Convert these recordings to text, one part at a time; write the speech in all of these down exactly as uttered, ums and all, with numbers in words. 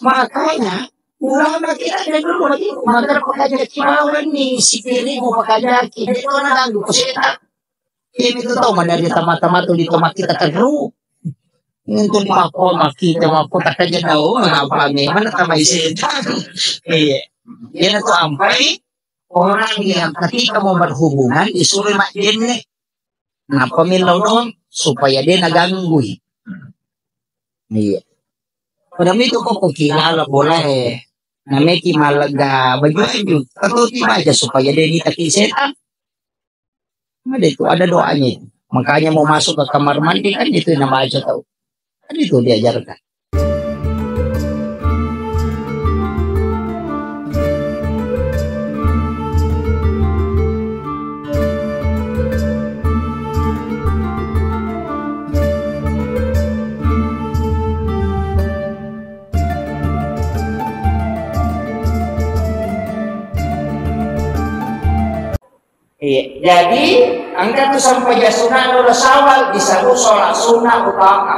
Makanya ulama kita dari dulu lagi, maka pakajaki bawanni, sipirimu pakajaki, itu orang ganggu, setan. Ini tuh tau mana dia mata-mata di tempat kita terus. Untuk mako maki kita mako tak aja tahu apa nih, mana tamai setan. Iya. Dia tuh ampai orang yang ketika mau berhubungan disuruh mak jenne. Nappa millau doang supaya dia naganggui. Iya. Pada itu kok kok kilala bola eh. Nameki malega baju-baju. Atau tiba aja supaya dia nitaki setan. Ada itu, ada doanya itu. Makanya mau masuk ke kamar mandi kan itu yang baca tahu. Kan itu diajarkan. Iya, jadi engka tu sempajang sunna uleng Syawal disebut sholat sunnah utama.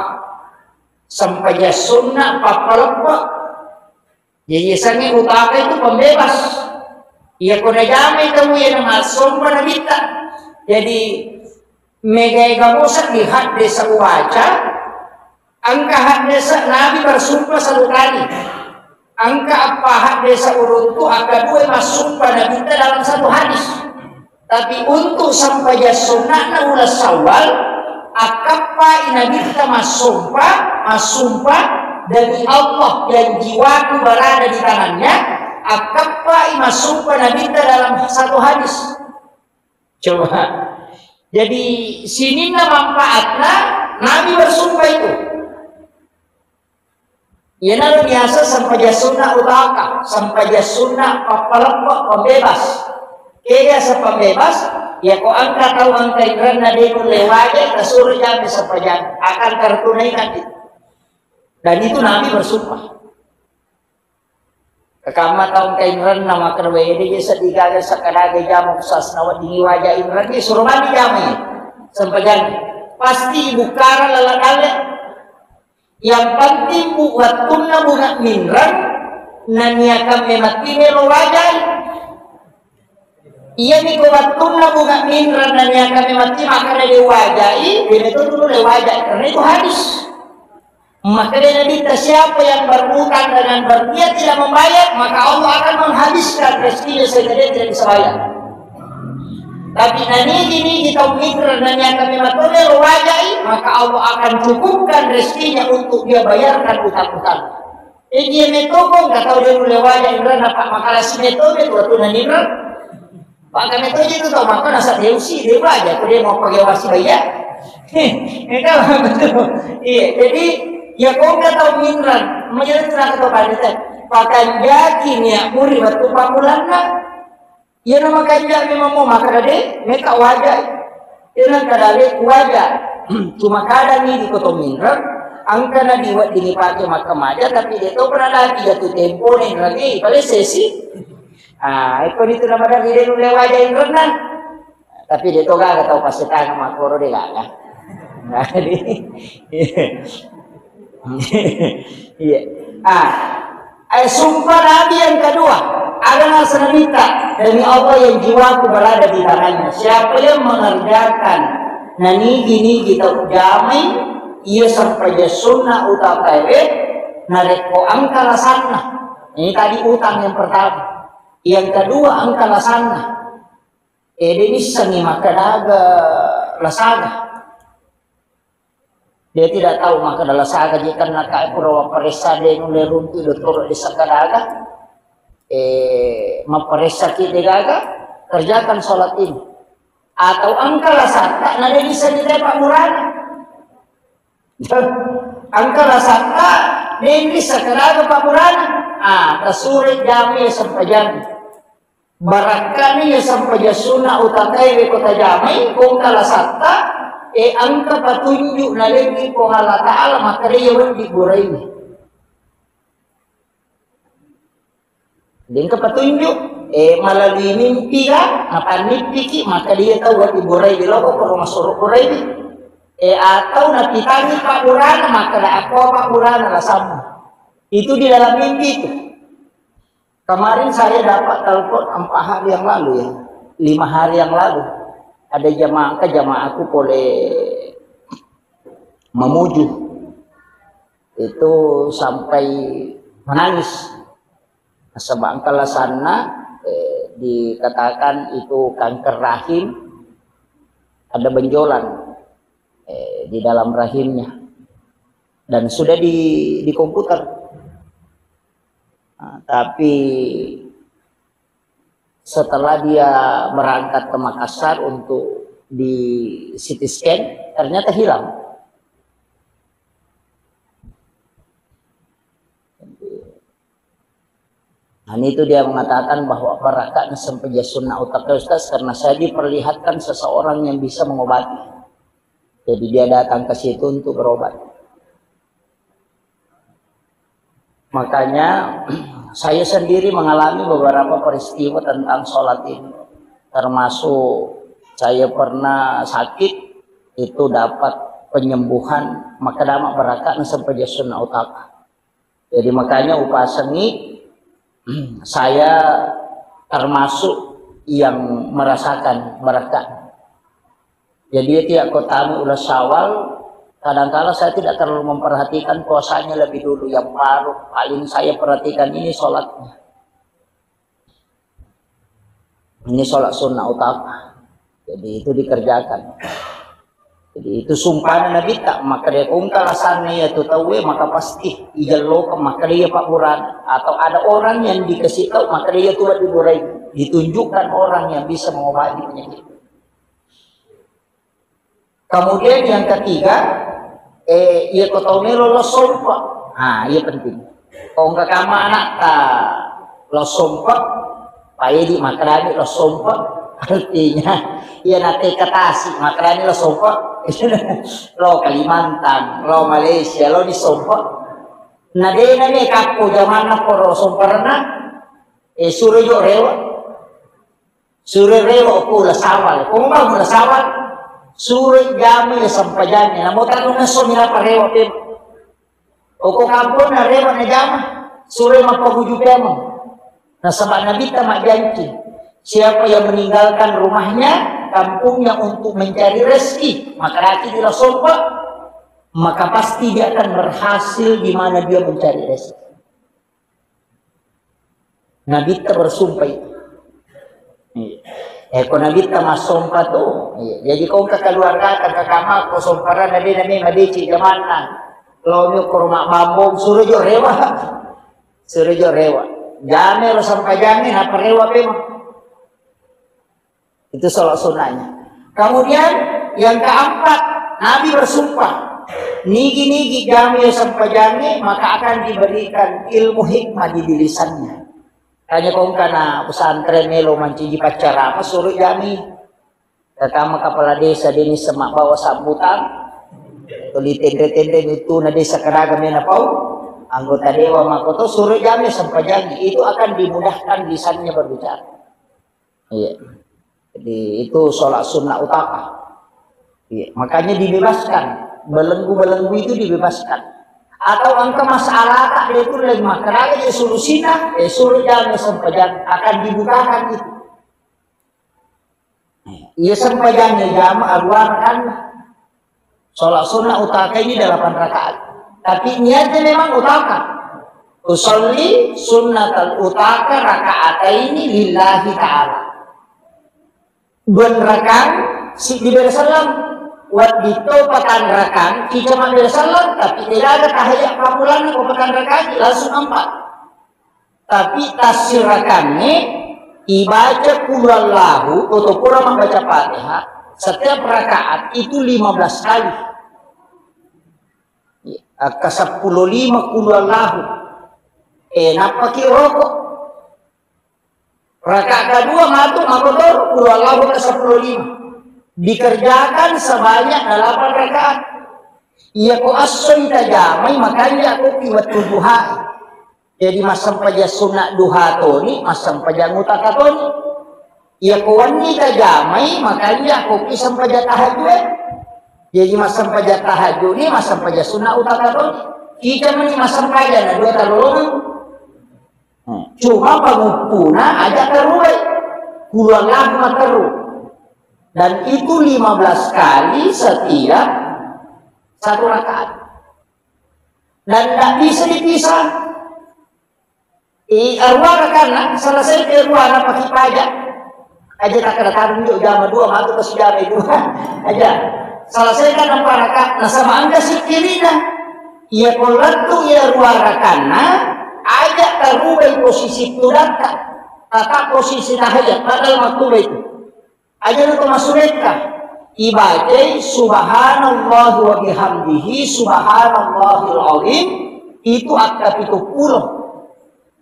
Sempajang sunna pappaleppe. Jadi sangi utama itu pembebas. Iya, ko najamai tau iya namassompa nabitta. Jadi mega-ega musa di hadde sawaca. Engka haddese Nabi bersumpah satu kali. Engka eppa haddese uruntu, engka dua massumpah Nabitta dalam satu hadis. Tapi untuk sempajang sunnahna uleng Syawal, akkappai Nabitta massumpah, massumpah demi Allah yang jiwaku berada di tangannya, akkappai massumpah Nabitta dalam satu hadis. Coba. Jadi sininna manfaatna Nabi bersumpah itu. Iyanaro biasa sempajang sunnah utaka, sempajang sunnah pappaleppe, pembebas. Kega sa pembebas, ya ko engka tau engka inrenna de nulle wajai, tasuro jami sempajang, akan tertunaikan itu. Dan itu Nabi bersumpah. Kekamma tau engka inrenna makkeda, "Wede je seddi gaga sakkadaga jama kusasna weddingi waja inrenna, suro mandi jamai." Sempajang. Pasti ibukkarang lala dalle. Yang penting bu wettunna bunga minreng, naniakan memang tine lo wajai. Iyami ko wettunna bunga minreng naniakan memang ti makkeda de wajai, bene tu dulu le wajai, karena itu hadis. Makkeda Nabitta, siapa yang berutang dengan berniat tidak membayar, maka Allah akan menghabiskan rezekinya sehingga dia tidak bisa bayar. Tapi nanigi-nigi tau minreng naniakan memang tone lo wajai, maka Allah akan cukupkan rezekinya untuk dia bayarkan utang-utang. Eh, dia metokong, kata dia mulai wajai, inreng, apa makalasi meto, meto tu nanireng. Pakka metto je tu tau makkeda nasa deusi, de waja ko de mau pake wasi baya. Engka betul. Iya, jadi ya ko engka tau minreng, menjadi tu nak tau pada teh. Pakanjaki nia muri wettu pammulanna. Iya nama kanja memang mau makkeda de, meka waja. Iya nang kada le waja. Cuma kada ni di koto minreng, engka na di wedding pake makkeda maja, tapi de to pernah lagi jatuh tempo nih lagi, paling sesi. Ah, iko nitu na maderri de nulle waja inrenna. Tapi de to gaga tau passetang makkoro de gaga. Nah, jadi, iya. Ah, eh, sumpah Nabi yang kedua, ada nasa Nabitta, demi Allah yang jiwaku berada di tangannya. Siapa yang mengerjakan nanigi-nigi tau jamai, iya sempajang sunnah utakae, narekko engka lasanna. Ini tadi utang yang pertama. Yang kedua, engka lasanna. Eh, de nissengi makkeda aga lasaga. Dia tidak tahu makkeda lasaga, jika nak pura waparessa de nulle runtu dottoro de sakadaga. Eh, maparessa ki de gaga, kerjakan sholat ini. Atau engka lasatta, na de nissengi te pamurana. Engka lasatta, de nissengi sakadaga pamurana. Ah, tasure jami sempajang. Barakkani iya sempajang sunna utakae we ko tajamai, ko engka lasatta, e engka patunjuk nalebbi Puang Allah Ta'ala, makkeda iya wedding buraiwi. Engka patunjuk, e, melalui mimpi ga, napannippiki, makkeda iya tau wedding buraiwi loko, ko rumah suruh buraiwi. E, atau napitangi pabburana, makkeda akko pabburana lasammu. Itu di dalam mimpi itu. Kemarin saya dapat telepon empat hari yang lalu ya, lima hari yang lalu. Ada jamaah, ke jamaahku boleh memuju. Itu sampai menangis. Sebab engka lasanna, eh, dikatakan itu kanker rahim, ada benjolan, eh, di dalam rahimnya. Dan sudah di, di komputer. Nah, tapi setelah dia berangkat ke Makassar untuk di C T scan, ternyata hilang. Nah, itu dia mengatakan bahwa barakka nasempaja sunna utaka, Ustaz, karena saya diperlihatkan seseorang yang bisa mengobati. Jadi dia datang ke situ untuk berobat. Makanya saya sendiri mengalami beberapa peristiwa tentang sholat ini. Termasuk saya pernah sakit, itu dapat penyembuhan, maka dama barakka nasempaja sunna utaka. Jadi makanya upasengi, saya termasuk yang merasakan barakka. Jadi tiap ko tama uleng Syawal, kadangkala saya tidak terlalu memperhatikan puasanya lebih dulu, yang baru paling saya perhatikan ini sholatnya. Ini sholat sunnah utama. Jadi itu dikerjakan. Jadi itu sumpahna Nabitta, maka dia kongka lasanna iya tu tauwe, maka pasti ijellokeng, maka dia pabburana. Atau ada orang yang dikasih tahu, maka dia tu diburai. Ditunjukkan orang yang bisa mengobati penyakit. Kemudian yang ketiga, eh, iya ko tau melo lo sompa. Ah, iya penting. Ko engka kama anakta lo sompa, paedi makkedani lo sompa. Artinya, iya nate katasi makkedani lo sompa. Lo Kalimantan, lo Malaysia, lo di sompa. Na dena me kappo jamanna poro somparna, eh, suro jo rewa. Suro rewa ko ula sawal. Ko mau ula sawal, suro jami le sempajangnge. Namo tanu naso minapa rewa pem. Oko kamponna rewa najama, suro mappaguju pemeng. Nasaba Nabitta majjanci, siapa yang meninggalkan rumahnya, kampungnya untuk mencari rezeki, maka raki di la sompa, maka pasti dia akan berhasil di mana dia mencari rezeki. Nabitta bersumpah itu. Iya. Eh, ko Nabitta massompa tu. Iya. Jadi ko engka keluarga, engka kamma, ko somparana de name madeceng jamanna. Lo mi ko rumah bambong, suro jo rewa. Suro jo rewa. Jame ro sempajangnge, napa rewa pemeng. Itu sholat sunnahnya. Kemudian yang keempat, Nabi bersumpah, nigi-nigi jami sempajangnge, maka akan diberikan ilmu hikmah di lisannya. Tanya kongkana pesantren melo mancaji paccarama, suro jami. Pertama kepala desa deni semak bawa sambutan, tuli tendre-tendre itu na desa kadaga mena pau, anggota dewan makoto, suro jami sempajangnge, itu akan dimudahkan lisannya berbicara. Iya. Jadi itu sholat sunnah utama. Iya. Makanya dibebaskan. Belenggu-belenggu itu dibebaskan. Atau engka masalah tak dia itu lagi makan aja ya solusinya, eh, suruh jangan sempajang akan dibukakan itu. Iya sempajangnya jamaah dua rakaat. Sholat sunnah utaka ini delapan rakaat. Tapi niatnya memang utaka. Usolli sunnatal utaka rakaat ini lillahi ta'ala. Dua rakaat si diberi salam. Wat dito patan rakaat, kita beri salam, tapi tidak ada tahiyat pamulanna ko patan rakaat, langsung empat. Tapi tassirakangnge ibaca qul huwallahu, atau pura membaca Fatihah, setiap rakaat itu lima belas kali. Akka seppulo lima qul huwallahu. Eh, nappaki roko. Rakaat kedua matu makotor qul huwallahu ke seppulo lima. Dikerjakan sebanyak delapan rakaat. Iya ko assoi tajamai makanja ko ki wettu duhai. Jadi massempajang sunna duha toni, massempajang utaka toni. Iya ko wenni tajamai, makanja ko ki sempajang tahajud. Jadi massempajang tahajud ni, massempajang sunna utaka toni. Ciceng mani massempajang na dua talolongeng. Hmm. Cuma panguppuna aja tarubai. Kulhuwallahu matteru. Dan itu lima belas kali setiap satu rakaat. Dan tidak bisa dipisah. I, arua rakanna, selesai ke arua na paki paja. Aja tak ada tanggung jawab jama dua, matu ke sejama dua. Aja. Selesai kan empat rakaat, nasaba engka sikkirina. Iya ko lettu iya arua rakanna, aja tarubai posisi tudatta. Tetap posisi tahiyat, padahal maktuba itu. Aja na to massurekka, ibacai subhanallah wa bihamdihi, subhanallahil azim, itu akka pitu pulo.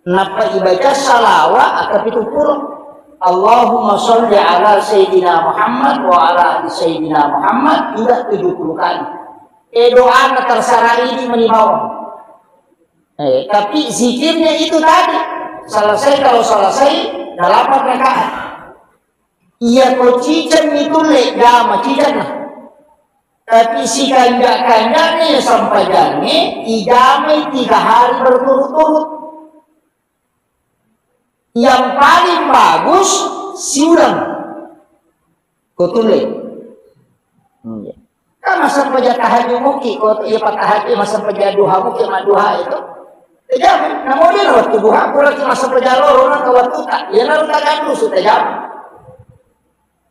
Nappa ibaca salawa akka pitu pulo. Allahumma sholli ala sayyidina Muhammad wa ala ali sayyidina Muhammad, juga tujuh puluh kali. Eh, doana terserah ini menimbawang. Eh, tapi zikirnya itu tadi. Selesai, kalau selesai, delapan rakaat. Iya ko ciceng itu le jama cicenna. Tapi sikanja-kanjani sampajangnge ijamai tiga hari berturut-turut. Yang paling bagus siuleng. Ko tulle. Hmm, iya. Kan massempajang tahajud muki, ko iya pattahajud, massempajang duha muki, madduha itu. Tajama, namo dia waktu duha, pura ki massempajang loro na ke waktu tak. Iya na ruta kan musu tajama.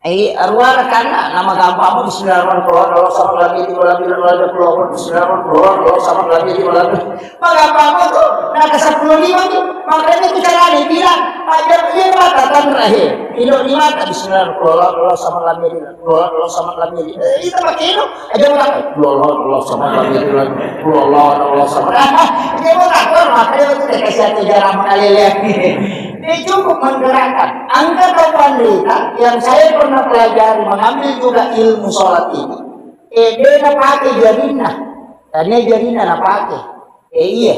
Ai, arua rakanna, nama gampang mu bismillahirrahmanirrahim, Allah sama lagi di malam ini, malam ini, bismillahirrahmanirrahim, Allah sama lagi di malam ini. Magampang tu, na ke sepuluh lima tu. Makanya tu caranya bilang, aja iya mata tanrahe. Ilo di mata, bismillahirrahmanirrahim, Allah sama lagi di malam ini. Keluar Allah sama lagi. Eh, itu pakai itu. Aja mata. Keluar Allah, Allah sama lagi. Keluar Allah, Allah sama. Dia mau takut, makanya itu dikasih satu jalan mengalir. Ini cukup menggerakkan. Angka tau panrita yang saya pernah pelajari, mengambil juga ilmu sholat ini. Eh, dia na pakai jarinna. Tanya jarinna na pakai. Eh, iya.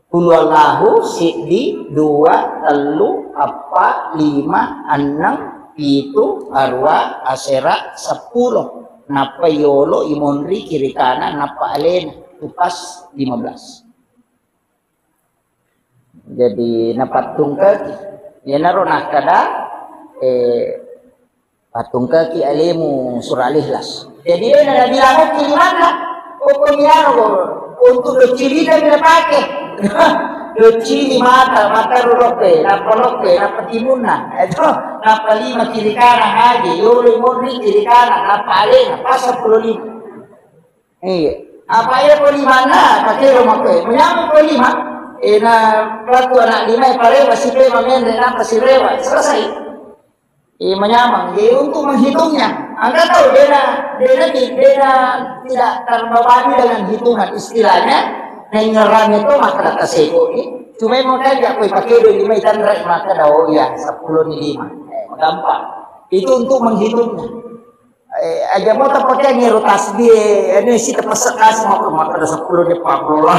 Qul huwallahu siddi, dua, tellu, eppa, lima, enneng, pitu, arua, asera, seppulo. Nappa yolo imonri kiri kanan, nappa alena. Itu pas lima belas. Jadi napattungkaki. Iyanaro nakkada, eh, Patungkaki alemu surah Al-Ikhlas. Jadi, eh, nabilang okki limanna. Pokoknya, oh, untuk doccili kami napake. Doccili mata, mata ro lokke, nappa lokke, nappa timunna. Itu, nappa lima kiri kanan aja, yolo monri kiri kanan, nappa alena, pas seppulo lima. Iya. Apa ya ko limanna, pakai lo makke. Menyambung ko lima, eh, na, pelaku anak lima, eh, parewa, si pe, mamenre, nappa sirewa. Selesai. Eh, menyamang. Jadi, untuk menghitungnya, Anda tahu, dena, dena, dena tidak terbebani dengan hitungan. Istilahnya, nengeran itu maka data sego ini. Cuma mau kan gak kau pakai dulu, lima ikan rai maka dah, oh ya, sepuluh ini lima. Eh, gampang. Itu untuk menghitungnya. Eh, aja mau tak pakai ngiru tasbih, ini si terpaksa kasih mau ke maka ada sepuluh di empat puluh.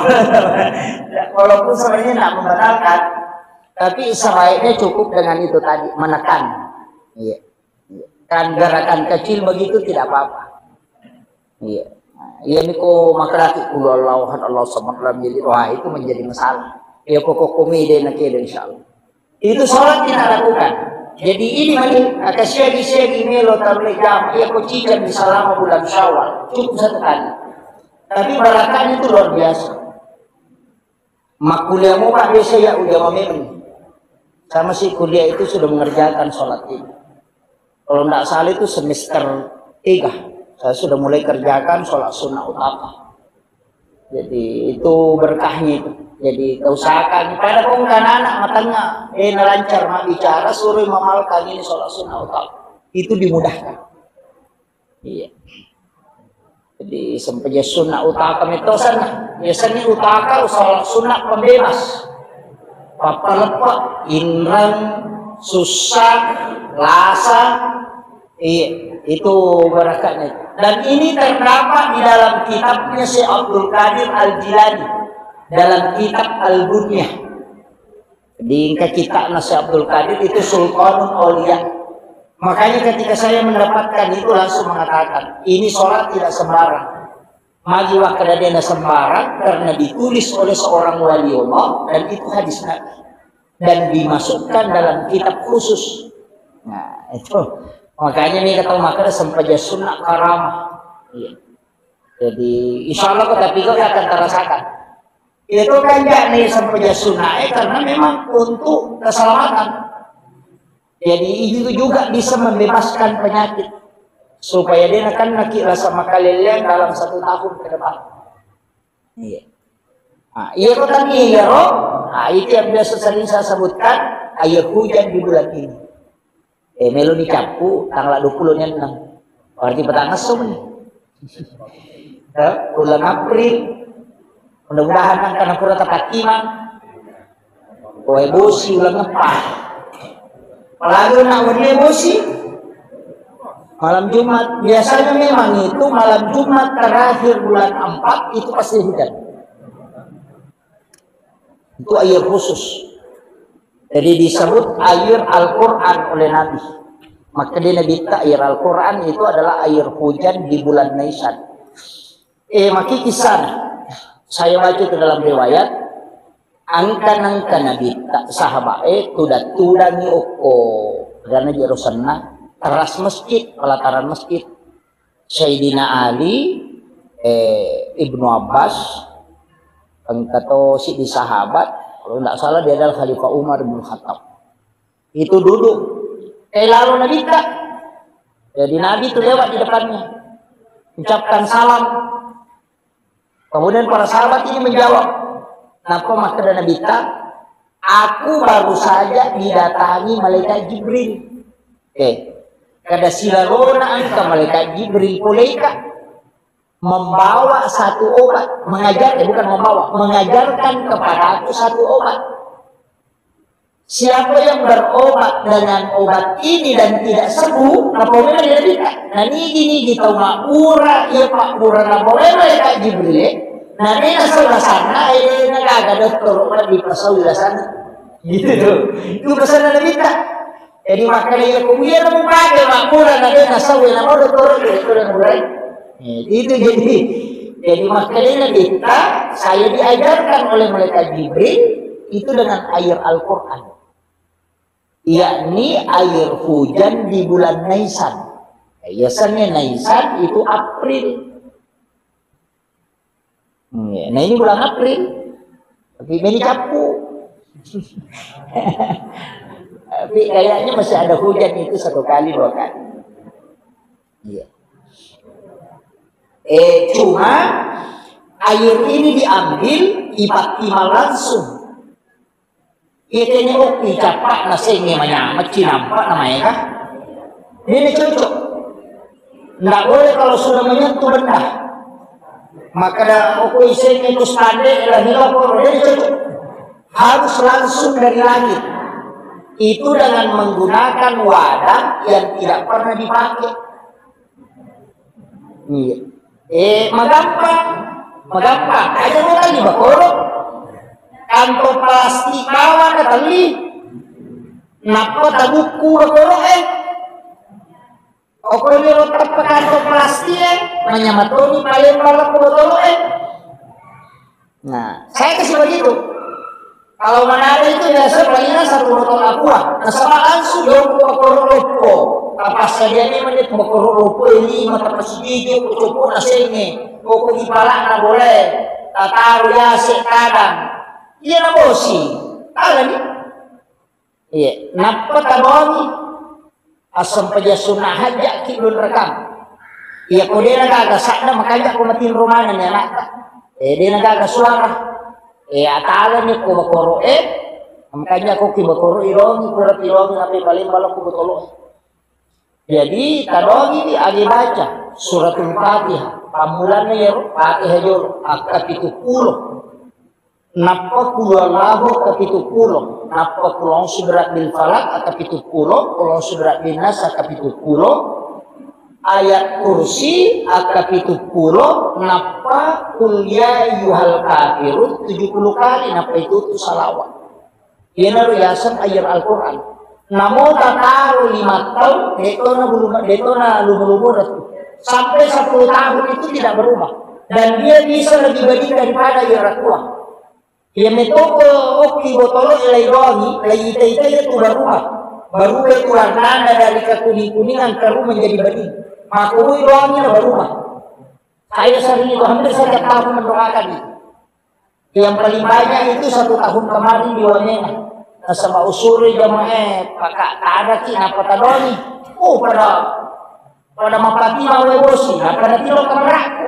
Ya, walaupun sebenarnya tidak membatalkan, tapi sebaiknya cukup dengan itu tadi, menekan. Iya. Iya. Kan gerakan kecil begitu tidak apa-apa. Iya. Nah, iya, ini ko makerati, "Qul huwallahu ahad, Allahu samad, lam yalid." Wah, itu menjadi masalah. Ya, pokok komedi nak kira, insya Allah. Itu sholat kita lakukan. Jadi ini mani, aka siagi-siagi melo tarule jam, iya ko cicang di selama bulan Syawal. Cukup satu kali. Tapi barakahnya itu luar biasa. Makkuliah mu, Pak, biasa ya, ujama memang. Sama si kuliah itu sudah mengerjakan sholat ini. Kalau ndak salah itu semester tiga, saya sudah mulai kerjakan sholat sunnah utama. Jadi itu berkahnya itu. Jadi kita usahakan, pada kong kan anak matengah, eh, nalancar mak bicara, suruh mamalkan ini sholat sunnah utama. Itu dimudahkan. Iya. Jadi, sempajang sunnah utaka metto senna. Biasanya utaka, sholat sunnah pembebas. Pappaleppa, inreng, susah, lasa. Iya, itu barakatnya. Dan ini terdapat di dalam kitabnya Syekh Abdul Qadir Al-Jilani, dalam kitab Al-Bunyah. Di engka kitabna Syekh Abdul Qadir itu Sultanul Aulia. Makanya ketika saya mendapatkan itu langsung mengatakan, ini sholat tidak sembarang. Magi wakkeda dena sembarang karena ditulis oleh seorang wali Allah dan itu hadis Nabi dan dimasukkan dalam kitab khusus. Nah, itu makanya nih kata makkeda sempajang sunnah karamah. Iya. Jadi insya Allah kota tiga akan terasakan. Itu kan yakni sempajang sunnah eh, karena memang untuk keselamatan. Jadi itu juga bisa membebaskan penyakit supaya dia kan naki rasa makalelean dalam satu tahun ke depan. Iya. Nah, iya kok tadi ya roh. Nah, itu yang biasa sering saya sebutkan air hujan di bulan ini. Eh, melo ni cappu tanggal dua puluh enam. Berarti petang esok nih. Eh, bulan April. Mudah-mudahan nang karena pura tepat timang. Koe bosi uleng eppa. Apalagi nak wenni bosi. Malam Jumat. Biasanya memang itu malam Jumat terakhir bulan empat itu pasti hujan. Itu air khusus. Jadi disebut air Al-Quran oleh Nabi. Maka dia Nabi tak air Al-Quran itu adalah air hujan di bulan Nisan. Eh, maki kisah. Saya baca itu dalam riwayat. Angka-angka Nabitta sahabat eh tuda-tudangi okko karena jero senna teras masjid, pelataran masjid. Sayyidina Ali, eh, Ibnu Abbas, engka to si di sahabat, kalau tidak salah dia adalah Khalifah Umar bin Khattab. Itu duduk. Eh, lalu Nabitta. Jadi Nabi itu lewat di depannya. Ucapkan salam. Kemudian para sahabat ini menjawab, napa makkeda Nabitta? Aku baru saja didatangi malaikat Jibril. Eh, kada silalona engka malaikat Jibril poleka membawa satu obat, mengajar, eh, bukan membawa, mengajarkan kepada aku satu obat. Siapa yang berobat dengan obat ini dan tidak sembuh, napau memang dia tidak. Nah, nigi-nigi tau mabbura, iya pabbura napau memang malaikat Jibril, eh. Nah, dia nasau lasanna, eh, nagaga dokter obat di pasau lasanna. Gitu tuh. Itu pesan Nabitta. Jadi makanya ya kubuya namu pakai mabbura, nah, dia nasau, eh, nama dokter obat itu dan burai. Eh, itu jadi, jadi makanya Nabitta, saya diajarkan oleh malaikat Jibril itu dengan air Al-Quran. Yakni air hujan di bulan Nisan. Biasanya Nisan itu April. Hmm, ya. Nah, ini bulan April. Tapi ini cappu. Tapi kayaknya masih ada hujan itu satu kali dua kali. Iya. Eh, cuma air ini diambil, ipattimal langsung. Iya, kayaknya oke, cappa na sengnge manyameng, cinampa na maega. Ini cocok. Nggak boleh kalau sudah menyentuh benda. Maka dah oke, sengnge itu spandek, lah, ini lapor, ini cocok. Harus langsung dari langit. Itu dengan menggunakan wadah yang tidak pernah dipakai. Iya. Eh, magampang. Magampang. Aja mo tadi bakoro. Kantong plastik bawang na tali. Nappa tabukku bakoro, eh. Okko ni ro tappa kantong plastik, eh. Manyamatoni paling balak botolo, eh. Nah, saya kasih begitu. Kalau Manado itu biasa palingan satu botol aqua. Nasaba langsung jokko bakoro loppo. Apa saja ni menit bakoro loppo ini mata pasigi jokko jokko nasengnge. Koko di palak na boleh. Tataru yase kadang. Iya na bosi. Ada ni. Iya, nappa tabawangi assempajang sunna hajja'ki dua rakang. Iya, ko de nagaga sadda makanja ko matinro maneng ni anakta. Eh, de nagaga suara. Eh, atalani ko bakoro e, makanja ko ki bakoro irongi, pura tirongi nape paling balok ko botolo. Jadi, tadoangi agi baca suratul Fatihah. Pammulanna iyaro Fatihah jolo, akka pitu pulo. Nappa qul huwallahu kapituppulo, nappa qul a'udzu birabbil falaq kapituppulo, qul a'udzu birabbin nas kapituppulo, ayat kursi kapituppulo, nappa qul ya ayyuhal kafirun tujuh puluh kali, nappa itu tu salawat. Iyanaro yaseng ayat Al-Quran. Namo tataro lima tahun, detona bulu, detona lumu-lumu ratu. Sampai sepuluh tahun itu tidak berubah. Dan dia bisa lebih bading daripada iyaro kuang. Iya metoko okki botolo lai doangi, lai ita-ita iya tu berubah. Berubah itu warnanya dari kekuning-kuningan keru menjadi bening. Makui doangi na berubah. Saya sering itu hampir setiap tahun mendoakan itu. Yang paling banyak itu satu tahun kemarin di Wamena. Nasaba usuri jamaah, eh, pakak tadaki napa tadoni. Oh, pada Pada mappatimang wae bosi, nappa natiro kamerakku.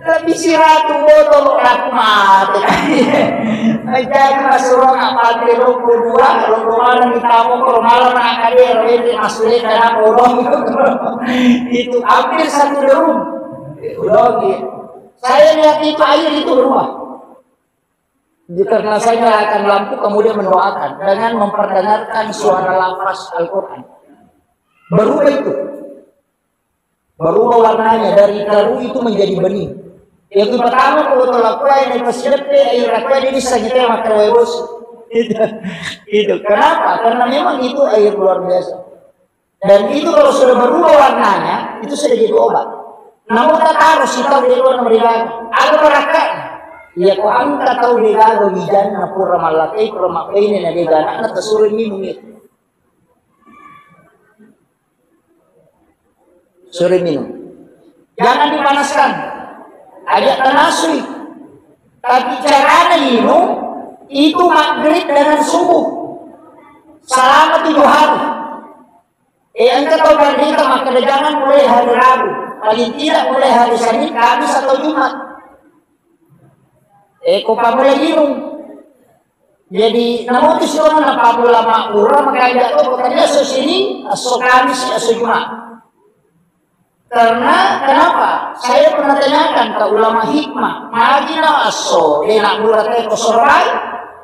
Lebih siratu botolo aku mate. Jadi masuro ngapakai lombo dua, lombo mana ditamo kalau malam nak kader, wete masule karena bolong. Itu hampir satu derum. Udah gitu. Saya lihat itu air itu berubah. Karena saya nyalakan lampu, kemudian mendoakan dengan memperdengarkan suara lafaz Al-Quran. Berubah itu. Berubah warnanya dari keru itu menjadi bening. Yang pertama, kalau telah kuai naik pas depe, air kuai dia bisa nyetel makan wae bos. Itu, itu. Kenapa? Karena memang itu air luar biasa. Dan itu kalau sudah berubah warnanya, itu sudah jadi obat. Namun tak tahu si tahu dia luar mereka. Ada barakat. Ya, kok angka tahu dia gagal wijan, na pura malakai, pura makai ini, na dia ganak, na tersuruh minum itu. Suruh minum. Jangan dipanaskan. Ajak tanasui. Tapi caranya minum itu maghrib dengan subuh. Selama tujuh hari. Eh, engka tau panrita makkeda jangan mulai hari Rabu, paling tidak mulai hari Senin, Kamis atau Jumat. Eh, ko pammulai inung. Jadi, namotu siona pammula mabbura, makanja to, ko tania esso Senin, esso Kamis, esso Jumat. Karena kenapa? Saya pernah tanyakan ke ulama hikmah, magi na esso, de nabbura te ko sorbai,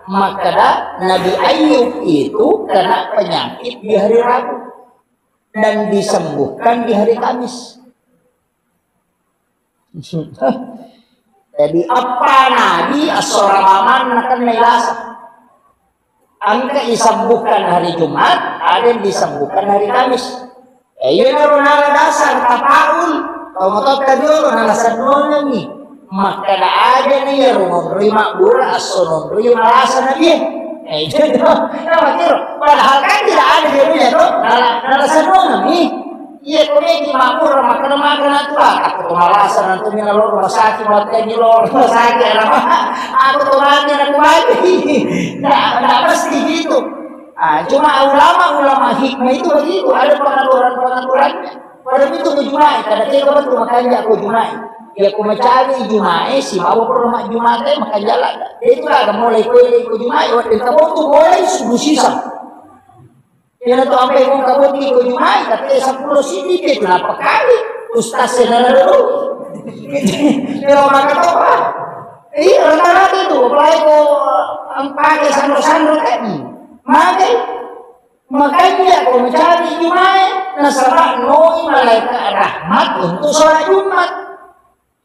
makkeda Nabi Ayub itu kena penyakit di hari Rabu dan disembuhkan di hari Kamis. Jadi, apa nabi assora mamanna kennai lasa. Engka isembuhkan hari Jumat, ada yang disembuhkan hari Kamis. Eh, iya naro nala dasar tapaul. Tau mototta jolo nala sennongengi. Makkeda aja nih ya, rungon rima bura, asso non rima lasa nabi. Eh, jadi, nah, makiro. Padahal kan tidak ada jadinya tuh. Nala, nala sennongengi. Iya, ko meki mabbura makkeda-makkeda tu, ah, takko to malasa nanti mina lo rumah sakit, mattenni lo rumah sakit, aku to mati, aku mati. Nggak, nggak mesti gitu. Ah, cuma ulama-ulama hikmah itu begitu, ada pengaturan-pengaturannya. Pada itu ke Jumat, kada kira betul makanya aku Jumat. Ya, aku mencari Jumat, si bawa perumah Jumat, eh, makanya lah. Itu ada mulai kue ke Jumat, waktu kamu tuh mulai subuh sisa. Iyana tu ampe ko engka botting ko Jumai, tapi seppulo siddi te, kenapa kali? Ustaz senana dulu. Kalau maka toha. Iya, rata-rata itu, apalagi ko, eh, pakai sandro-sandro tadi. Makai, makanya ko mencari Jumai, nasaba noi malaikat rahmat untuk sholat Jumat.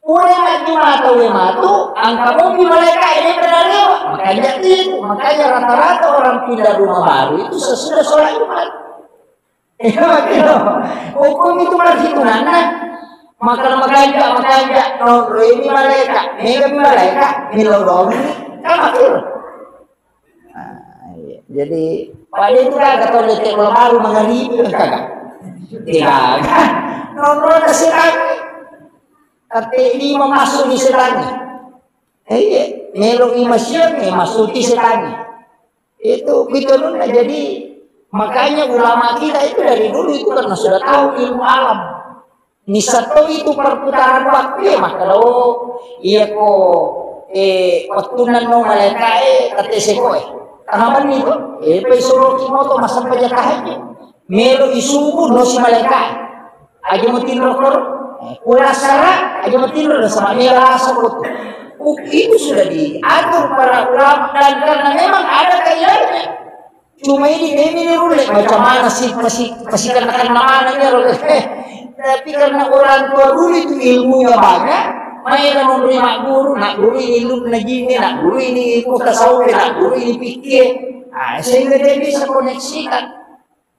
Pura majjuma tauwe matu, engka mopi malaika e, de pernah lewat. Makanya itu, makanya rata-rata orang pindah rumah baru itu sesudah sholat Jumat. Iya, betul. Hukum itu perhitungannya. Maka makanja, makanja, nonroi mi malaika, mega mi malaika, millau doang mi, kan betul. Ah, iya. Jadi, pada itu kan kata orang Timur baru mengeribu kan kagak? Tidak. Nonrona setan. Tapi ini memasuk di setan. Eh, iya. Melo imasian, eh, masuk di setan. Itu gitu nunda. Jadi, makanya ulama kita itu dari dulu itu karena sudah tahu ilmu alam. Misal to itu perputaran waktu, ya, maka, oh, iya ko, eh, waktu nano malaika e, kate seko e. Tengah menit to, eh, pai suruh ki moto masa paja tahajud. Melo isubu no si malaika e. Aja mau tinro kor, eh, pula sara, aja mau tinro dan sama mela asal. Itu sudah diatur para ulama dan karena memang ada kaitannya. Cuma ini demi ni rulle, macam mana sih, pasi-, pasi kena-kena mana ni, rulle. Tapi karena orang tua dulu itu ilmunya banyak, main memberi mak guru, nak guru ini ilmu najini, nak guru ini ilmu tasawuf, nak guru ini fikih. Ah, sehingga dia bisa koneksikan.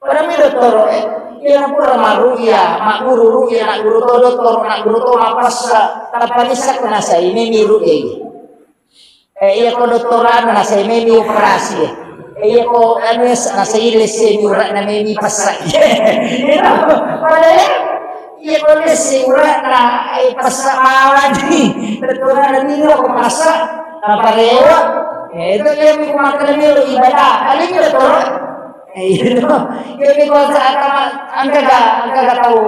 Pada mi dottoro, eh, Iya na pura marru'ya, magguru ru'ya, nagguru to dottoro, nagguru to mappessa, tappa nissakko nasai memi ru'ya. Eh, iya ko dottorana nasai memi operasi. Eh, iya ko anu nasai lesse mi ura'na memi pessa. Iya, padahal iya ko lesse ura'na, eh, pessa mawani. Dottorana mi ko pessa, naparewa. Eh, itu iya mi ko makkeda melo ibadah. Paling dottoro. Eh, iya to. Iya mi ko sa atama, engka ga, engka ga tau,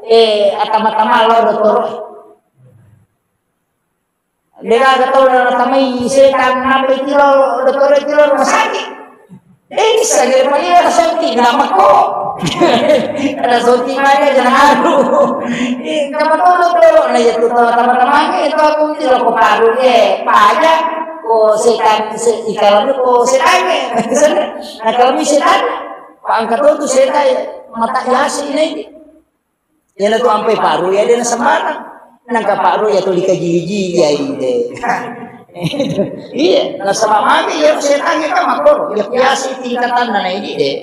eh, atama-tama lo dottoro. Degaga tau natamai setang, nappa itiro dottoro, itiro rumah sakit. Eh, bisa jadi paling ada sonti, kenapa kok? Ada sonti mana aja naru. Eh, kamu tahu dottoro, nah iya tuh teman-teman itu aku itu lo ko paru, eh, paja, ko setan, se, ikalam ko setan, eh. Nah, kalau mi setan, Pak angkat tuh setan, mata yasi ini. Iyana tu ampai paru ya de' na sembarang. Nangka paru ya tu dikaji-kaji ya ide. Iya, nasaba magi ya setan ya kan makoro. Ya biasa tingkatan na ini de'.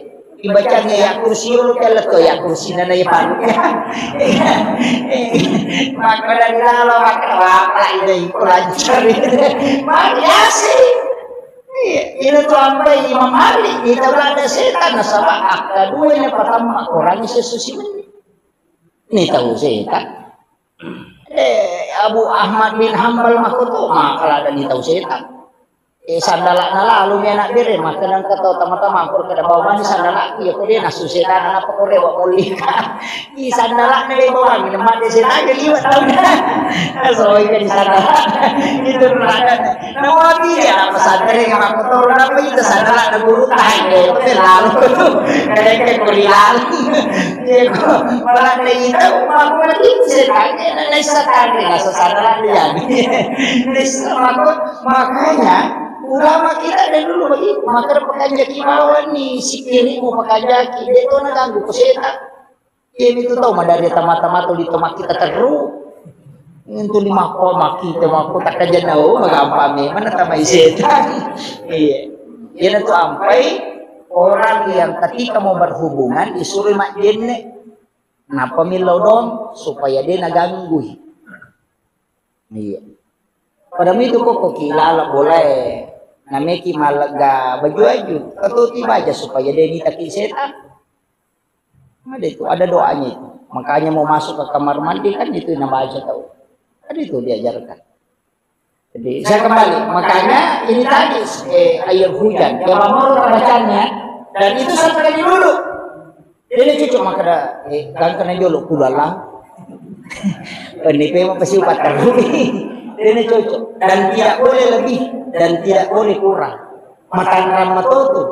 Ibacanya ya kursi lo, kalau tu ya kursi na ya paru. Maka dari lalo maka apa ide itu lancar ide. Magi ya sih. Iya, ini tu ampai Imam Ali, kita ada setan nasaba akka dua ini pertama orang sesusi. Ni tau setan. Eh, Abu Ahmad bin Hambal makkuto, maka ada ni tau setan. Eh, sandala'na lalu mi anak bere, maka nang kata tama-tama, angkur kada bawa mani sandala'ku, ya kode nasu setan, apa kore wa mulika. I sandala'na de bawa, minum mati setan, jadi wa tau na. Soalnya di sandala'na, itu rada. Nawapi dia apa santai, apa kotor, apa itu sandala'na guru, tahan deh, oke, lalu. Kadang-kadang kuri lalu. Iya, kok malah ada itu, aku lagi setan, ya, dan saya setan, ya, sesana lagi, ya. Makanya, ulama kita dari dulu begitu, maka pekanjaki mawani, sikirimu pekanjaki, dia tuh na ganggu ke setan. Iya, itu tahu, madari tama-tama tuh di tempat kita teru. Itu lima koma kita mau tak kerja, oh, gampang nih, mana tamai setan. Iya. Iya, itu ampai orang yang ketika mau berhubungan disuruh mak jenne. Napa millau dong? Supaya de' naganggui. Iya. Pada mitu kok, kok ki lala bolae. Nameki malega baju-baju. Katuti baja supaya de' nitaki setan. Ada itu, ada doanya itu. Makanya mau masuk ke kamar mandi kan itu yang baca tahu. Ada itu diajarkan. Jadi, saya kembali, makanya ini tadi, eh, air hujan. Coba mau bacanya, dan itu satu kali dulu. Ini cucu maka ada, eh, gangkana jolo kulalang. Ini pema pasti upat terus. Ini cucu. Dan tidak boleh lebih, dan tidak boleh kurang. Matang ramah tuh.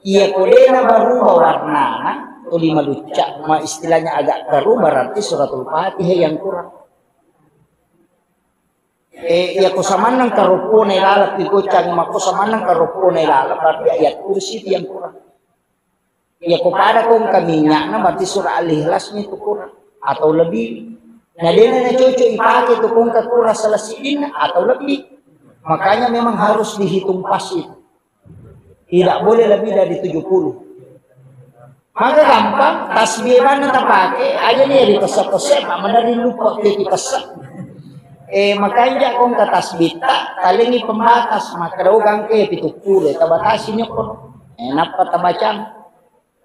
Iya, kodena berubah warnana, tuli malucca, ma istilahnya agak keruh, berarti suratul Fatihah yang kurang. Eh, iya, ko samannang karoppona ilaleng, pi goccangi makko samannang karoppona ilaleng, berarti ayat kursi itu yang kurang. Iya, ko pada kongka minyakna, berarti surah Al-Ikhlasnya itu kurang atau lebih. Nah, dena na cocok ipake itu kongka kurang salah sidinna atau lebih. Makanya memang harus dihitung pas itu. Tidak boleh lebih dari tujuh puluh. Maka gampang, tasbih mana tapake, aja nih di pesa-pesa, Pak, mana di lupa ke di pesa. Eh, makanya kongka tasbih tak, talengi pembatas, maka dagang ke pitu puluh, tabatasi nyokon. Eh, napa tabacang?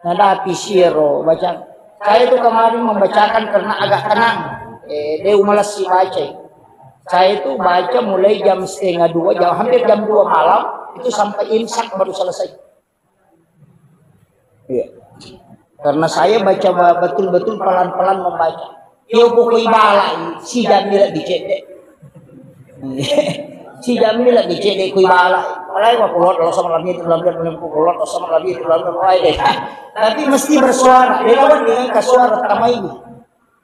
Nadapi siero bacang. Saya itu kemarin membacakan karena agak tenang. Eh, dia umalas si baca. Saya itu baca mulai jam setengah dua, jam, hampir jam dua malam, itu sampai imsak baru selesai. Iya. Karena saya baca ba-, betul-betul pelan-pelan membaca. Yo pokoi balai, si jammi lebih cedek. Si jammi lebih cedek kui balai. Balai wa kulot lo sama lebih itu lebih, kulot lo sama lebih itu lebih, wah, deh. Tapi mesti bersuara. Dia lawan dengan ke suara tamai ini.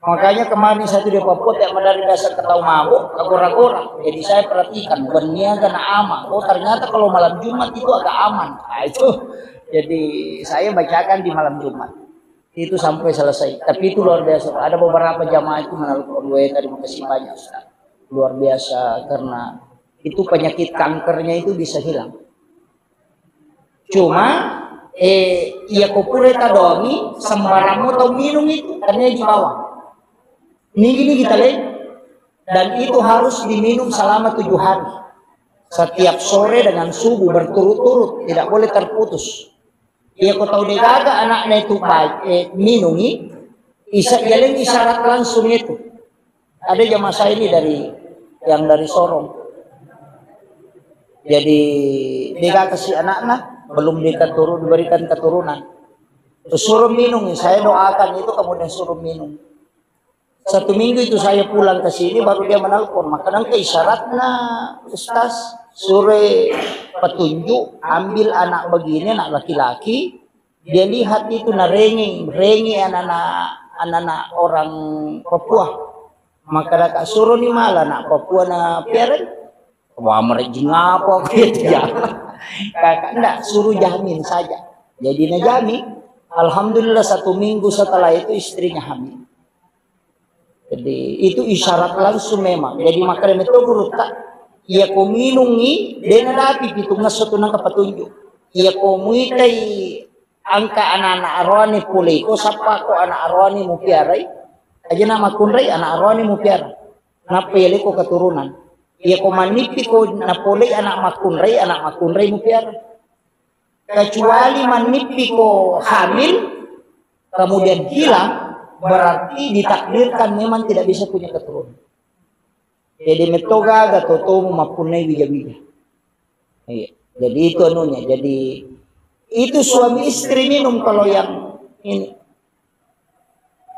Makanya kemarin saya tuh di Papua tiap madari biasa ketawa mabuk, kagora-gora. Jadi saya perhatikan, bukan niaga na ama. Oh, ternyata kalau malam Jumat itu agak aman. Nah, itu. Jadi saya bacakan di malam Jumat. Itu sampai selesai. Tapi itu luar biasa. Ada beberapa jamaah itu menaruh dua, terima kasih banyak, Ustaz. Luar biasa karena itu penyakit kankernya itu bisa hilang. Cuma Eh, iya ko pura tadongi, sembarang mo tau minum itu, karena di bawah. Nigi-nigi tale, dan itu harus diminum selama tujuh hari. Setiap sore dengan subuh berturut-turut, tidak boleh terputus. Iya ko tau degaga anaknya itu baik, eh, minumi, isa jalan isyarat langsung itu. Ada jamaah saya ini dari, yang dari Sorong. Jadi, dia kasih anaknya, belum dikaturu-, diberikan keturunan. Suruh minum, saya doakan itu, kemudian suruh minum. Satu minggu itu saya pulang ke sini, baru dia menelpon. Maka nang ke isyaratnya, Ustaz, suruh petunjuk, ambil anak begini, anak laki-laki, dia lihat itu na rengeng, rengeng anak-anak, anak-anak orang Papua. Maka kakak suruh ni malah anak Papua na piara. Wah, mereka apa gitu ya. Kakak ndak, suruh jamin saja. Jadi na jamin. Alhamdulillah, satu minggu setelah itu istrinya hamil. Jadi itu isyarat langsung memang. Jadi makanya itu guru tak, iya ko minungi, dena dapi pitung ngesso tu nangka petunjuk. Iya ko muitai angka anak-anak aroani pole ko, sappa ko anak aroani mupiarai, aja na makkunrai anak aroani mupiara. Nappa yale ko keturunan. Iya ko manippi ko napolei anak makkunrai, anak makkunrai mupiara. Kecuali manippi ko hamil, kemudian hilang, berarti ditakdirkan memang tidak bisa punya keturunan. Jadi metto gaga totomu mappunnai wija-wija. Iya. Jadi itu anunya. Jadi itu suami istri minum kalau yang ini.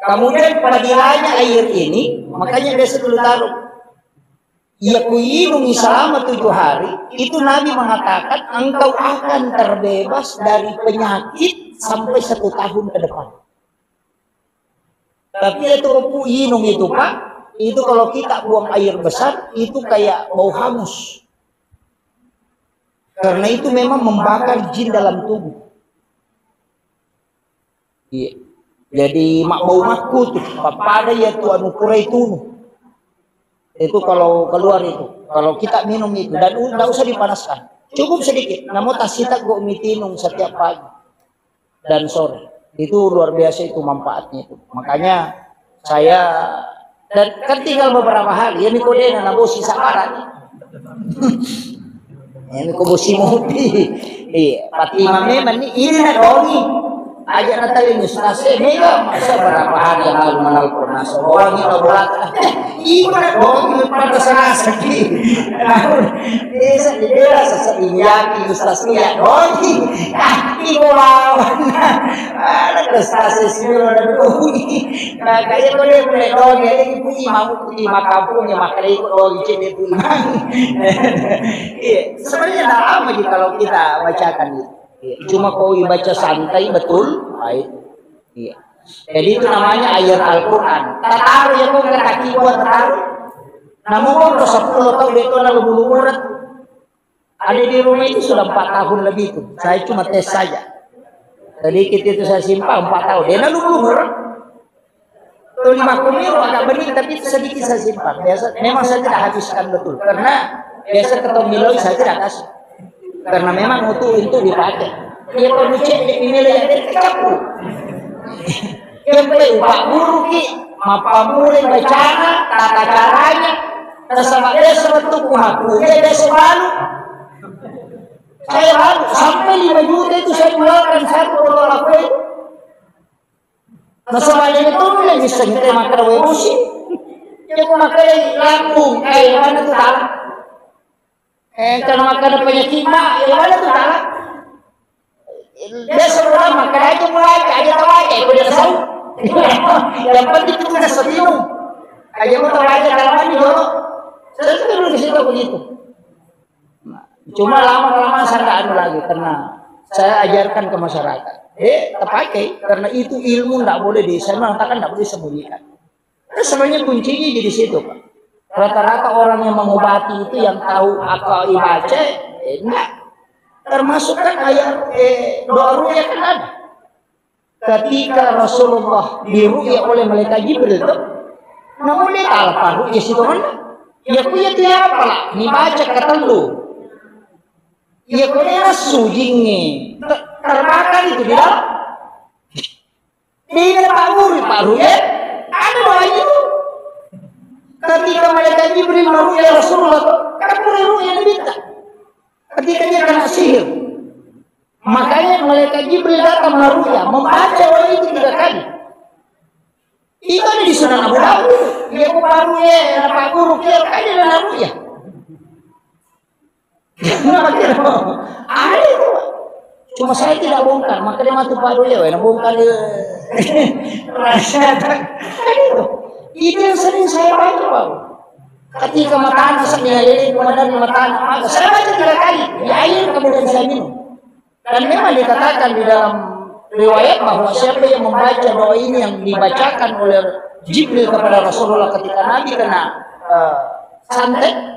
Kemudian padilanya air ini, makanya biasa dulu taruh. Iya kuinungi selama tujuh hari, itu Nabi mengatakan engkau akan terbebas dari penyakit sampai satu tahun ke depan. Tapi itu ku inung itu, Pak, itu kalau kita buang air besar, itu kayak bau hangus. Karena itu memang membakar jin dalam tubuh. Iya. Jadi mak bau makku tuh, pada ya tuh anu purai tunu. Itu kalau keluar itu, kalau kita minum itu, dan tidak usah dipanaskan, cukup sedikit. Namun tasita go mitinung setiap pagi dan sore. Itu luar biasa itu manfaatnya itu. Makanya saya, dan kan tinggal beberapa hari, ya mikodena na bosi sabaran. Ya miko bosi mopi. Iya, Fatimah memang ni ini na dongi. Aja na tali mustase mega masa berapa hari yang lalu menelpon naso. Orang itu berat. Iko na dongi pada serasa ki. Desa di desa seserinjaki mustase ya dongi. Ah, iko lawan. Ada prestasi siro na doi. Nah, kaya ko dia boleh doi, jadi ibu imam, ibu imam kampung yang makan ikut doi, cek dia ibu imam. Iya, sebenarnya tidak lama sih kalau kita bacakan itu. Iya, cuma kau baca santai betul, baik. Iya. Jadi itu namanya ayat Al-Quran. Tataru ya kau kata kiwa tataru. Namun kau sepuluh tahun dia tuh lalu bulu urat. Ada di rumah itu sudah empat tahun lebih itu. Saya cuma tes saja. Sedikit itu saya simpan empat tahun. Dia lalu belum orang. Tuh lima kumiro agak bening tapi itu sedikit saya simpan. Biasa memang saya tidak habiskan betul karena biasa ketemu miloi saya tidak kasih. Karena memang untuk itu dipakai. Dia perlu cek di email yang dia kecapur. Kempe upak guru ki, mappamulai bacana, tata caranya, nasaba biasa wettukku hakku, dia biasa balu. Saya balu, sampai lima juta itu saya keluarkan satu botol aqua itu. Nasaba yang itu yang bisa kita makan wae bosi. Dia makan lambung, eh, mana tuh tahu? Eh, kalau makan penyakit mak, ya mana tuh tahu? Biasa orang makan aja mulai, aja tahu aja, itu dia tahu. Yang penting itu kita seminum. Aja mau tahu aja kalau mandi jorok. Saya tuh dulu di situ begitu. Nah, cuma lama-lama saya nggak anu lagi karena saya ajarkan ke masyarakat. Eh, terpakai karena itu ilmu nggak boleh di, saya mengatakan nggak boleh disembunyikan. Kan sebenarnya kuncinya di situ, Pak. Rata-rata orang yang mengobati itu yang tahu akal ibaca, eh, enggak. Termasuk kan ayat, eh, doa ruqyah kan ada. Ketika Rasulullah diruqyah oleh malaikat Jibril itu, namun dia kalah paruqyah situ kan? Ya ku ya tiap apa lah, dibaca ketellu. Iya, ko de nassu jingnge. Ta-, Terbakar itu di dalam. Dia pagguru, Pak Ruya. Ada doa itu. Ketika malaikat Jibril meruya Rasulullah, kan pura ruya Nabi ta. Ketika dia kena sihir, makanya malaikat Jibril datang meruya, membaca doa itu tiga kali. Itu ada di Sunan Abu Dawud. Dia mau paruya, pagguru, dia kan dia ruya. Ada itu, Pak. Cuma saya tidak bongkar, maka dia matu Pak Doyo, ya, bongkar dia. Rahasia. Ada itu. Itu yang sering saya baca, Pak. Ketika matana sambil lele, kemudian matana, maka saya baca tiga kali. Di air kemudian saya minum. Dan memang dikatakan di dalam riwayat bahwa siapa yang membaca doa ini yang dibacakan oleh Jibril kepada Rasulullah ketika Nabi kena, eh, santet,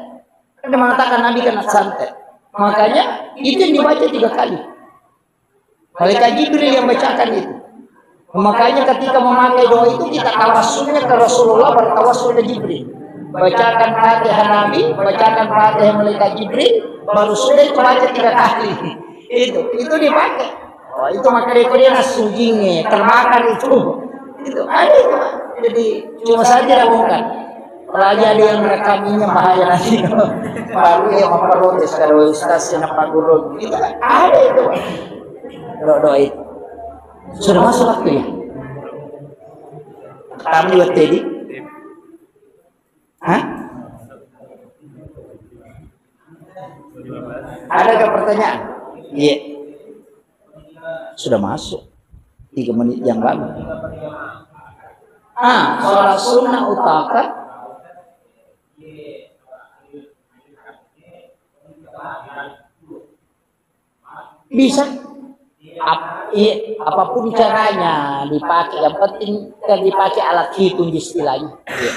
Kan dia mengatakan Nabi kena santet. Makanya itu yang dibaca tiga kali. Malaikat Jibril yang bacakan itu. Makanya ketika memakai doa itu kita tawassulnya ke Rasulullah, bertawassul ke Jibril. Bacakan Fatihah Nabi, bacakan Fatihah malaikat Jibril, baru sudah itu baca tiga kali. Itu, itu dipakai. Oh, itu makanya itu dia nasujinge, terbakar itu. Itu ada itu, Pak. Jadi cuma saya tidak bongkar. Apalagi ada yang merekaminya bahaya nanti. Baru dia memprotes kalau ustaz yang Pak Guru. Itu ada itu, Pak. Doa, doa itu. Sudah masuk waktu ya? Kami buat tadi. Hah? Adakah pertanyaan? Iya. Sudah masuk. Tiga menit yang lalu. Ah, sholat sunnah utaka. Bisa. Ap-, iya, apapun caranya dipakai, yang penting kan dipakai alat hitung istilahnya. Iya.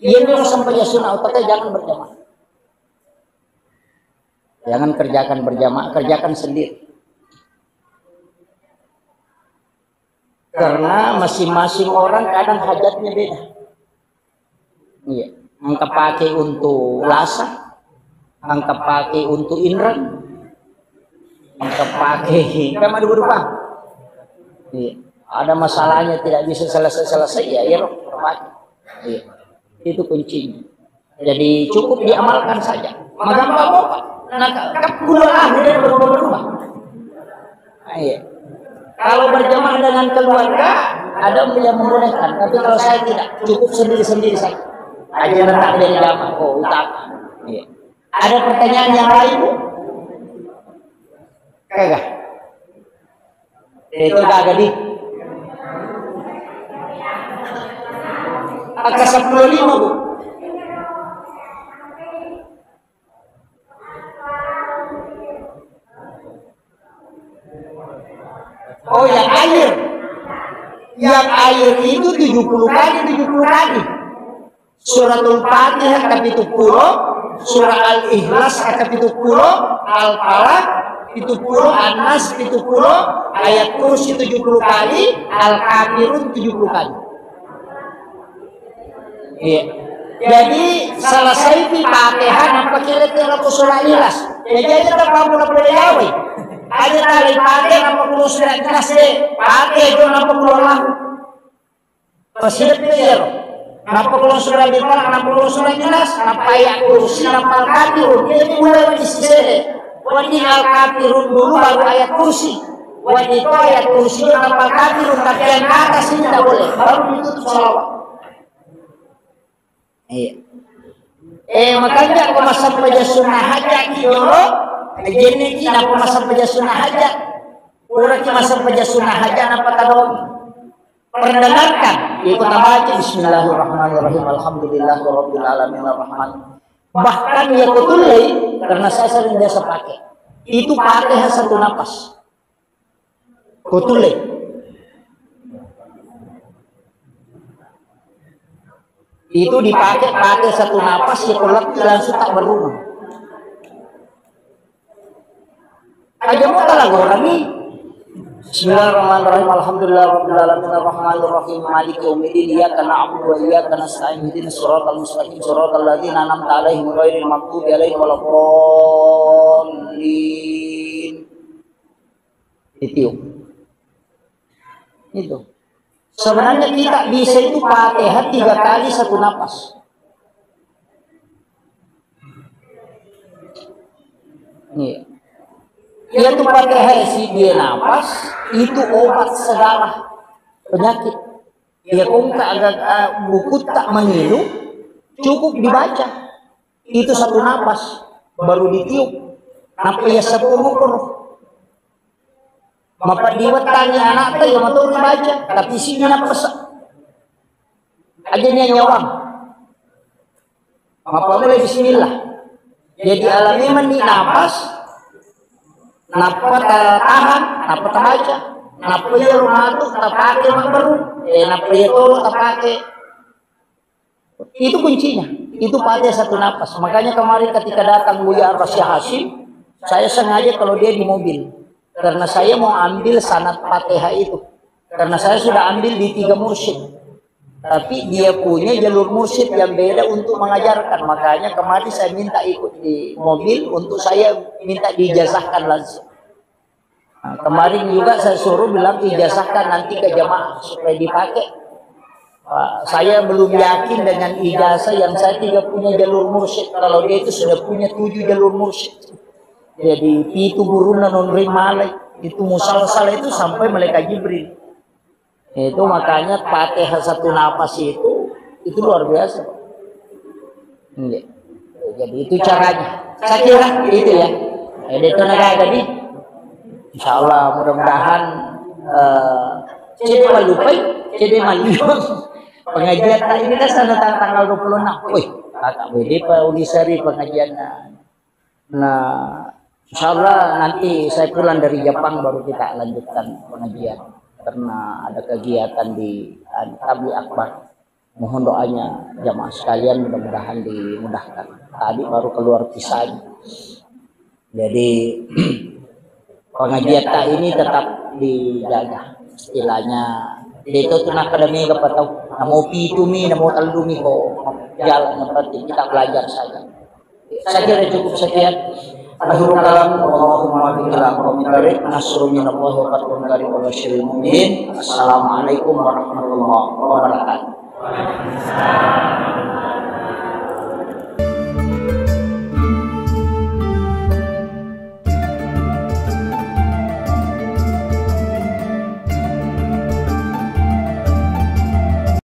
Iya, kalau sampai ya sunnah utaka jangan berjamaah. Jangan kerjakan berjamaah, kerjakan sendiri. Karena masing-masing orang kadang hajatnya beda. Iya. Engka pakai untuk lasa, engka pakai untuk inreng, engka pakai kan ada berubah. Iya. Ada masalahnya tidak bisa selesai-selesai, ya, ya, terpakai. Iya. Itu kuncinya. Jadi cukup diamalkan saja. Magampang kok, Pak. Nah, ka-, ka-, kula lah, dia berubah-berubah. Nah, iya. Kalau berjamaah dengan keluarga, ada yang membolehkan. Tapi kalau saya tidak, cukup sendiri-sendiri saja. Aja letak dari jamaah, oh, utama. Iya. Ada pertanyaan yang lain, Bu? Kagak? Itu kagak di. Angka sepuluh lima, Bu. Oh, yang air. Yang air itu tujuh puluh kali, tujuh puluh kali. Suratul Fatihah kapitu puluh, surah Al-Ikhlas kapitu puluh, Al-Falaq pitu puluh, An-Nas pitu puluh, ayat kursi tujuh puluh kali, Al-Kafirun tujuh puluh kali. Iya. Jadi, selesai pi Fatihah, nampa kilete lako surah Ikhlas. Jadi, aja tak mampu nampa yawe. Aja tak lagi Fatihah, nampa kulo surah Ikhlas deh. Fatihah juga nampa kulo Allah. Pasileppe iyaro. Nappa kulo surah Al-Falaq, nappa kulo surah Ikhlas, nappa ayat kursi, nappa Al-Kafirun. Jadi mulai wajib sisele. Wajib Al-Kafirun dulu, baru ayat kursi. Wajib itu ayat kursi, nappa Al-Kafirun. Tapi yang ke atas ini tidak boleh. Baru ditutup salawat. Iya. Eh, makanya apa masa paja sunnah hajat ki jolo? Jeneki apa masa paja sunnah hajat? Uraki masa paja sunnah hajat apa tadong? Perdengarkan, iko tabaca, "Bismillahirrahmanirrahim, alhamdulillahirabbil alamin, arrahman." Bahkan ya kutullei, karena saya sering biasa pakai. Itu Fatihah satu napas. Kutullei. Itu dipakai, pakai satu napas, ya kullei langsung tak berumah. Aja mau kalah gorani. Bismillahirrahmanirrahim. Alhamdulillahirabbil alamin, arrahmanirrahim, maliki yaumiddin, iyyaka na'budu wa iyyaka nasta'in, ihdinas siratal mustaqim, siratal ladzina an'amta 'alaihim ghairil maghdubi 'alaihim waladdallin. Ditiup. Itu. Sebenarnya kita bisa itu Fatihah tiga kali satu napas. Iya. Iya tu Fatihah si dia napas, itu obat segala penyakit. Ya kongka agak, ah, buku tak mengilu, cukup dibaca. Itu satu napas, baru ditiup. Napa ya sepuluh ukur. Mapadiwettangi anakta ya maturu baca, tapi sini napas. Aja nia nyawang. Mapamula bismillah. Jadi alami meni napas, nappa ta-, tahan, nappa tabaca, nappa iya rumatu tapake mabberu, eh, nappa iya tolo tapake. Itu kuncinya. Itu Fatihah satu napas. Makanya kemarin ketika datang Buya Rasya Hasyim, saya sengaja kalau dia di mobil. Karena saya mau ambil sanad Fatihah itu. Karena saya sudah ambil di tiga mursyid. Tapi dia punya jalur mursyid yang beda untuk mengajarkan. Makanya kemarin saya minta ikut di mobil untuk saya minta diijazahkan langsung. Nah, kemarin juga saya suruh bilang ijazahkan nanti ke jamaah supaya dipakai. Pak, saya belum yakin dengan ijazah yang saya tidak punya jalur mursyid. Kalau dia itu sudah punya tujuh jalur mursyid. Jadi itu guruna non rimale, itu musalsal itu sampai malaikat Jibril. Itu makanya Fatihah satu napas itu, itu luar biasa. Iya. Jadi itu caranya. Saya kira itu ya. Jadi itu negara tadi. Insya Allah mudah-mudahan, eh, cede malupai, cede malu. Pengajian tak ini kan sana tang-, tanggal dua puluh enam. Wih, kakak bede Pak Ulisari pengajian. Nah, insya Allah nanti saya pulang dari Jepang baru kita lanjutkan pengajian. Karena ada kegiatan di, anu, Tabligh Akbar. Mohon doanya jamaah sekalian, mudah-mudahan dimudahkan. Tadi baru keluar visanya. Jadi pengajian tak ini tetap dijaga. Istilahnya, itu tuh nak pada mega apa tahu. Namo pitu mi, namo tellu mi, ho. Jalan yang penting kita belajar saja. Saya kira cukup sekian. Akhirul kalam, Allahumma bika aqwamit thariq, nasrun minallahi wa fathun qarib wa basyiril mu'minin. Assalamualaikum warahmatullahi wabarakatuh.